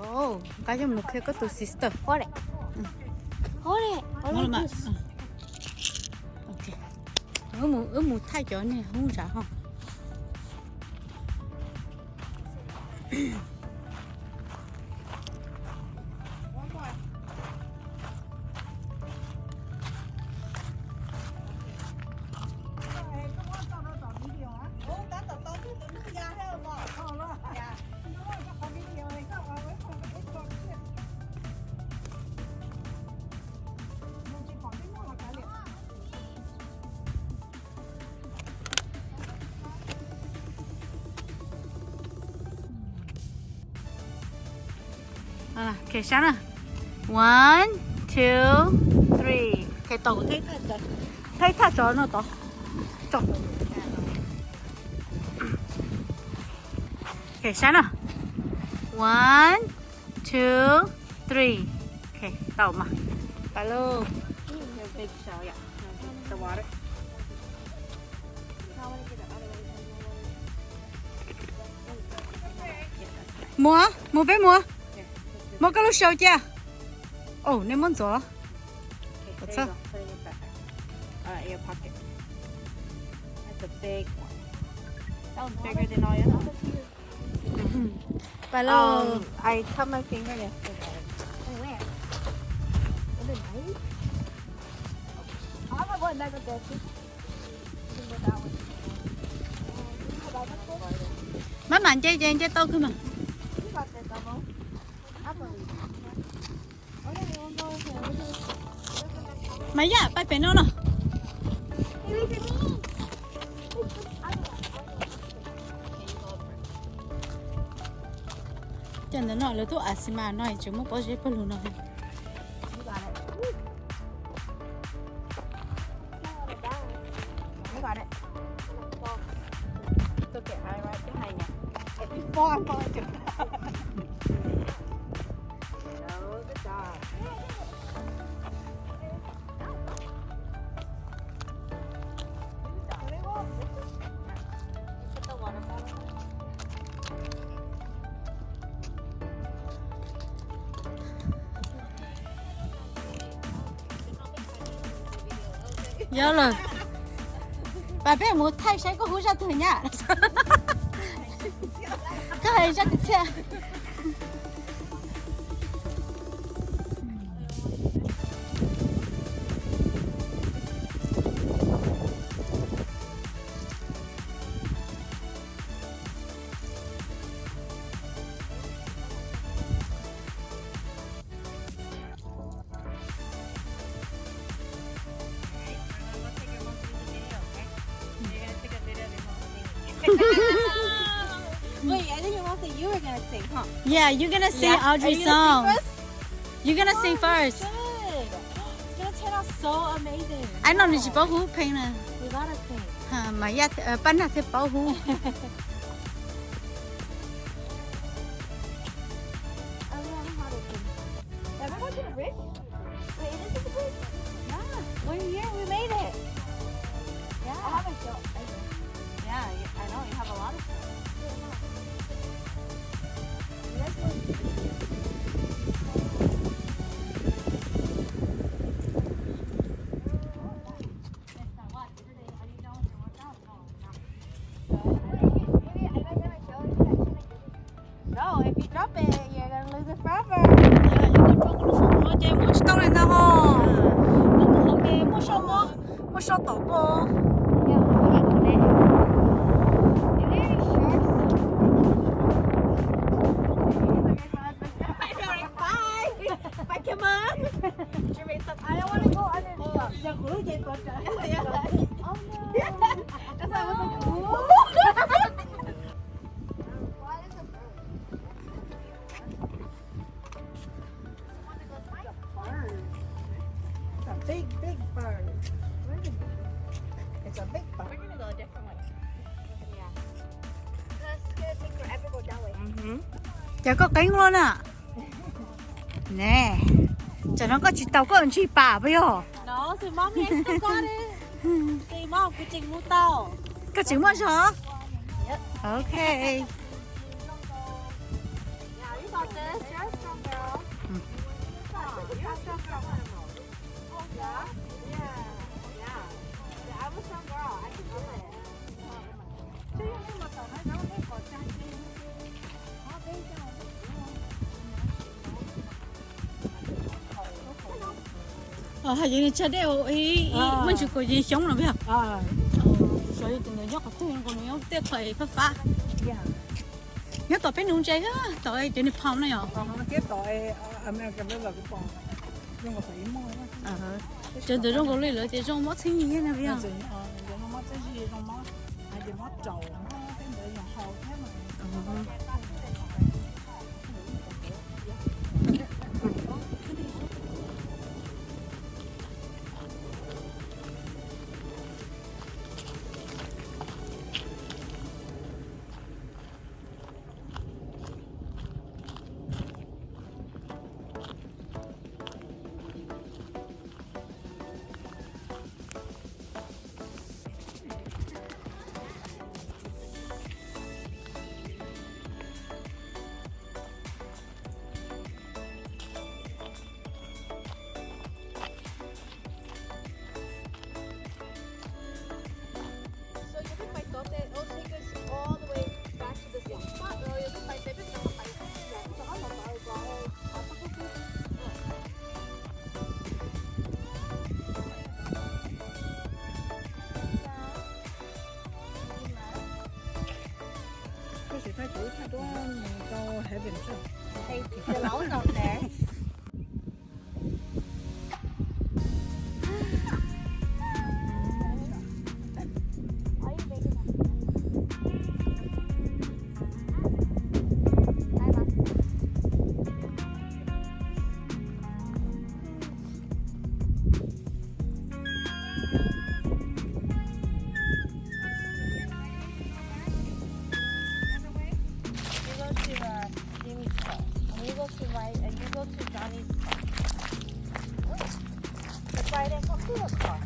Nqa coj mus qhia koj tus sister. Hold it. Hold it. Hold it like this. Ok. Wb mus, wb mus thaij cov niag hoob zam ho. Ok, sab na. One, two, three. Ok, tau, thaij ib thaj tsov no tod. Ok, sab na. One, two, three. Ok, tau mas. Pais lauj. Muab, muab peb muab. Muab koj lub sau cia. Oh, nej muab ntxuav. Pais lauj. Um, I cut my finger yesterday. Oh, where? Was it nice? Oh, I'm gonna go back up there too. You can go that way. You can go back up there. Maj mam nce ces nce tau kawg mas. You got this, Elmo. I believe you. Mas yaj, pais pem no no. Cov ntawm no lawv tuaj a xi mas no tseem muaj pob zeb pawg lug no. Yog lawm. Pab peb mus thaij saib koj hu zaj twg nyab. Koj hais zaj kwv txhiaj. Wait, I think your mom said you were gonna sing, huh? Yeah, you're gonna sing Audrey's song. You're gonna sing first. Good. It's gonna turn out so amazing. Ai no nws tsis paub hu pheej na. We gotta sing. Mas yaj, Paj Nag thiaj paub hu. I don't know how to sing. Have I gone to the bridge? Wait, it is at the bridge. Yeah, we're here. We made it. Yeah. I haven't felt. Yeah, you, I know you have a lot of stuff. You guys were. No, if you drop it, you're gonna lose it forever. Ces muab tsis tau li ntag ho. Koj mus hauv ces muab sau, muab sau tom koj. Bye. Bye, come on. I don't want to go under the truck. Oh, no. That's why I was like, ooh. It's a big, big bird. It's a big bird. We're gonna go a different way. Yeah. That's gonna take forever to go that way. Ces koj qeeb loj na. Ne, tam no koj tsis tau koj ntsig pas puas yog? No, so mommy, I still got it. So mom, kuv tseem mus tau. Koj tseem muaj zog? Yep. Ok. Yeah, you got this. Just Yog li tsag dej ib muaj ntsis kuv yeej xyoob no peb. Xyov yog tus ntawd nyob qhov twg, nws nyob tej qhov fab fab. Nyob tom peb nuv ntses, tom cov niag pom na yom. Cov ntawd zoo nkaus li lawv tias zoo mob txheeb yig na peb. So you can find Tote, it'll take us all the way back to the same spot, or you can find David. Koj sim thaij kuv ib thaj duab mus rau Heaven xwb. You go to uh, Jimmy's car. And you go to my, and you go to Johnny's car. Wait. That's why I didn't come to your car.